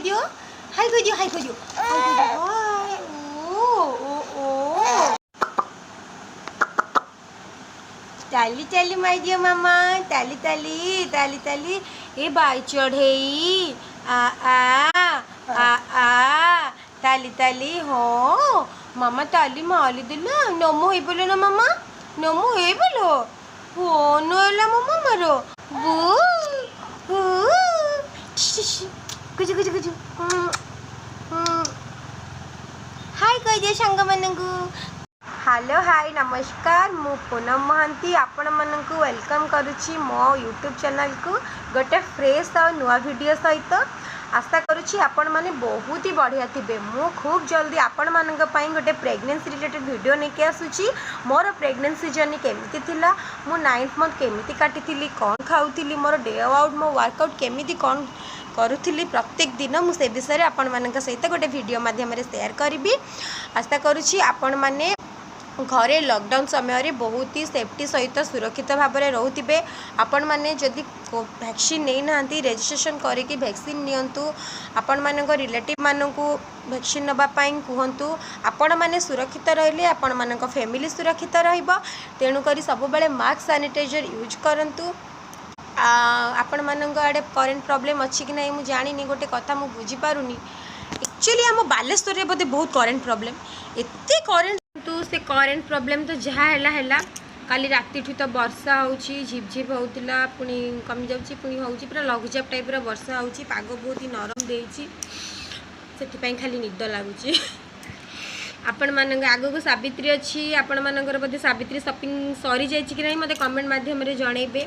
କହିଦିଅ, ହାଇ କହିଦିଅ, ହାଇ କହିଦିଅ, ହାଇ କହିଦିଅ, ହାଇ। ଓ ଓ ଓ, ତାଲି ତାଲି ମାରିଦିଅ ମାମା, ତାଲି ତାଲି ତାଲି ତାଲି। ଏ ବାଇ ଚଢ଼େଇ, ଆ ଆ ଆ ଆ, ତାଲି ତାଲି। ହଁ ମାମା ତାଲି ମାରିଦେଲା। ନମୋ ହେଇପଡ଼ିଲ ନା ମାମା? ନମୋ ହେଇପଡ଼ିଲ? ଫୋନ ହେଲା ମୋ ମାମାର। ବୁ ବୁ, କୁଚୁ କୁଚୁ କୁଚୁ। ହାଇ କହିଦିଅ ସାଙ୍ଗମାନଙ୍କୁ। ହ୍ୟାଲୋ, ହାଇ, ନମସ୍କାର। ମୁଁ ପୁନମ ମହାନ୍ତି ଆପଣମାନଙ୍କୁ welcome କରୁଛି ମୋ ୟୁଟ୍ୟୁବ୍ ଚ୍ୟାନେଲ୍କୁ ଗୋଟେ ଫ୍ରେଶ୍ ଆଉ ନୂଆ ଭିଡ଼ିଓ ସହିତ। ଆଶା କରୁଛି ଆପଣମାନେ ବହୁତ ହି ବଢ଼ିଆ ଥିବେ। ମୁଁ ଖୁବ୍ ଜଲ୍ଦି ଆପଣମାନଙ୍କ ପାଇଁ ଗୋଟେ ପ୍ରେଗନେନ୍ସି ରିଲେଟେଡ଼୍ ଭିଡ଼ିଓ ନେଇକି ଆସୁଛି। ମୋର ପ୍ରେଗନେନ୍ସି ଜର୍ଣ୍ଣି କେମିତି ଥିଲା, ମୁଁ ନାଇନ୍ଥ ମନ୍ଥ କେମିତି କାଟିଥିଲି, କ'ଣ ଖାଉଥିଲି, ମୋର ଡେ ଆଉଟ୍, ମୋ ୱାର୍କଆଉଟ୍ କେମିତି କ'ଣ କରୁଥିଲି ପ୍ରତ୍ୟେକ ଦିନ, ମୁଁ ସେ ବିଷୟରେ ଆପଣମାନଙ୍କ ସହିତ ଗୋଟେ ଭିଡ଼ିଓ ମାଧ୍ୟମରେ ସେୟାର କରିବି। ଆଶା କରୁଛି ଆପଣମାନେ ଘରେ ଲକଡାଉନ୍ ସମୟରେ ବହୁତ ହି ସେଫ୍ଟି ସହିତ ସୁରକ୍ଷିତ ଭାବରେ ରହୁଥିବେ। ଆପଣମାନେ ଯଦି ଭ୍ୟାକ୍ସିନ୍ ନେଇନାହାନ୍ତି, ରେଜିଷ୍ଟ୍ରେସନ୍ କରିକି ଭ୍ୟାକ୍ସିନ୍ ନିଅନ୍ତୁ। ଆପଣମାନଙ୍କ ରିଲେଟିଭ୍ମାନଙ୍କୁ ଭ୍ୟାକ୍ସିନ୍ ନେବା ପାଇଁ କୁହନ୍ତୁ। ଆପଣମାନେ ସୁରକ୍ଷିତ ରହିଲେ ଆପଣମାନଙ୍କ ଫ୍ୟାମିଲି ସୁରକ୍ଷିତ ରହିବ। ତେଣୁକରି ସବୁବେଳେ ମାସ୍କ, ସାନିଟାଇଜର୍ ୟୁଜ୍ କରନ୍ତୁ। ଆପଣମାନଙ୍କ ଆଡ଼େ କରେଣ୍ଟ ପ୍ରୋବ୍ଲେମ୍ ଅଛି କି ନାହିଁ ମୁଁ ଜାଣିନି। ଗୋଟେ କଥା ମୁଁ ବୁଝିପାରୁନି, ଆକ୍ଚୁଆଲି ଆମ ବାଲେଶ୍ୱରରେ ବୋଧେ ବହୁତ କରେଣ୍ଟ ପ୍ରୋବ୍ଲେମ୍। ଏତେ କରେଣ୍ଟ, କିନ୍ତୁ ସେ କରେଣ୍ଟ ପ୍ରୋବ୍ଲେମ୍ ତ ଯାହା ହେଲା ହେଲା, କାଲି ରାତିଠୁ ତ ବର୍ଷା ହେଉଛି। ଝିପ୍ ଝିପ୍ ହେଉଥିଲା, ପୁଣି କମିଯାଉଛି, ପୁଣି ହେଉଛି। ପୁରା ଲଘୁଚାପ ଟାଇପ୍ର ବର୍ଷା ହେଉଛି। ପାଗ ବହୁତ ହି ନରମ ଦେଇଛି, ସେଥିପାଇଁ ଖାଲି ନିଦ ଲାଗୁଛି। ଆପଣମାନଙ୍କ ଆଗକୁ ସାବିତ୍ରୀ ଅଛି। ଆପଣମାନଙ୍କର ବୋଧେ ସାବିତ୍ରୀ ସପିଂ ସରିଯାଇଛି କି ନାହିଁ, ମୋତେ କମେଣ୍ଟ ମାଧ୍ୟମରେ ଜଣେଇବେ।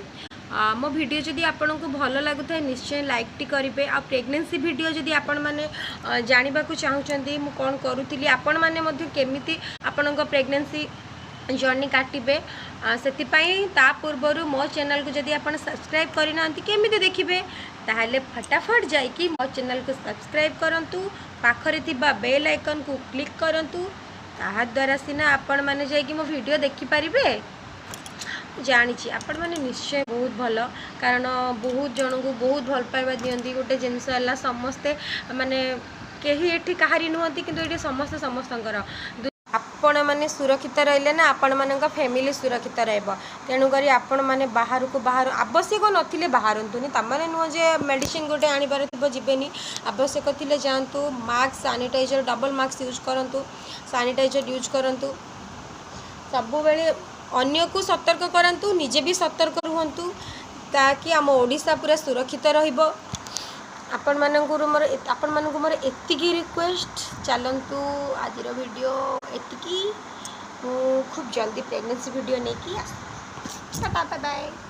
ମୋ ଭିଡ଼ିଓ ଯଦି ଆପଣଙ୍କୁ ଭଲ ଲାଗୁଥାଏ, ନିଶ୍ଚୟ ଲାଇକ୍ଟି କରିବେ। ଆଉ ପ୍ରେଗନେନ୍ସି ଭିଡ଼ିଓ ଯଦି ଆପଣମାନେ ଜାଣିବାକୁ ଚାହୁଁଛନ୍ତି, ମୁଁ କ'ଣ କରୁଥିଲି, ଆପଣମାନେ ମଧ୍ୟ କେମିତି ଆପଣଙ୍କ ପ୍ରେଗନେନ୍ସି ଜର୍ଣ୍ଣି କାଟିବେ, ସେଥିପାଇଁ ତା ପୂର୍ବରୁ ମୋ ଚ୍ୟାନେଲକୁ ଯଦି ଆପଣ ସବସ୍କ୍ରାଇବ୍ କରିନାହାନ୍ତି, କେମିତି ଦେଖିବେ? ତାହେଲେ ଫଟାଫଟ ଯାଇକି ମୋ ଚ୍ୟାନେଲକୁ ସବସ୍କ୍ରାଇବ୍ କରନ୍ତୁ, ପାଖରେ ଥିବା ବେଲ୍ ଆଇକନ୍କୁ କ୍ଲିକ୍ କରନ୍ତୁ। ତାହାଦ୍ୱାରା ସିନା ଆପଣମାନେ ଯାଇକି ମୋ ଭିଡ଼ିଓ ଦେଖିପାରିବେ। ଜାଣିଛି ଆପଣମାନେ ନିଶ୍ଚୟ ବହୁତ ଭଲ, କାରଣ ବହୁତ ଜଣଙ୍କୁ ବହୁତ ଭଲ ପାଇବା ଦିଅନ୍ତି। ଗୋଟେ ଜିନିଷ ହେଲା, ସମସ୍ତେ ମାନେ କେହି ଏଠି କାହାରି ନୁହନ୍ତି, କିନ୍ତୁ ଏଠି ସମସ୍ତେ ସମସ୍ତଙ୍କର। ଆପଣମାନେ ସୁରକ୍ଷିତ ରହିଲେ ନା ଆପଣମାନଙ୍କ ଫ୍ୟାମିଲି ସୁରକ୍ଷିତ ରହିବ। ତେଣୁକରି ଆପଣମାନେ ବାହାରକୁ ବାହାରୁ ଆବଶ୍ୟକ ନଥିଲେ ବାହାରନ୍ତୁନି। ତାମାନେ ନୁହଁ ଯେ ମେଡ଼ିସିନ ଗୋଟେ ଆଣିବାର ଥିବ ଯିବେନି। ଆବଶ୍ୟକ ଥିଲେ ଯାଆନ୍ତୁ। Mask, sanitiser, double mask use କରନ୍ତୁ, ସାନିଟାଇଜର୍ ୟୁଜ୍ କରନ୍ତୁ। ସବୁବେଳେ ଅନ୍ୟକୁ ସତର୍କ କରାନ୍ତୁ, ନିଜେ ବି ସତର୍କ ରୁହନ୍ତୁ, ତାକି ଆମ ଓଡ଼ିଶା ପୁରା ସୁରକ୍ଷିତ ରହିବ। ଆପଣମାନଙ୍କୁ ମୋର ଏତିକି ରିକ୍ୱେଷ୍ଟ। ଚାଲନ୍ତୁ, ଆଜିର ଭିଡ଼ିଓ ଏତିକି। ମୁଁ ଖୁବ୍ ଜଲ୍ଦି ପ୍ରେଗନେନ୍ସି ଭିଡ଼ିଓ ନେଇକି ଆସିବି। Tata, bye bye.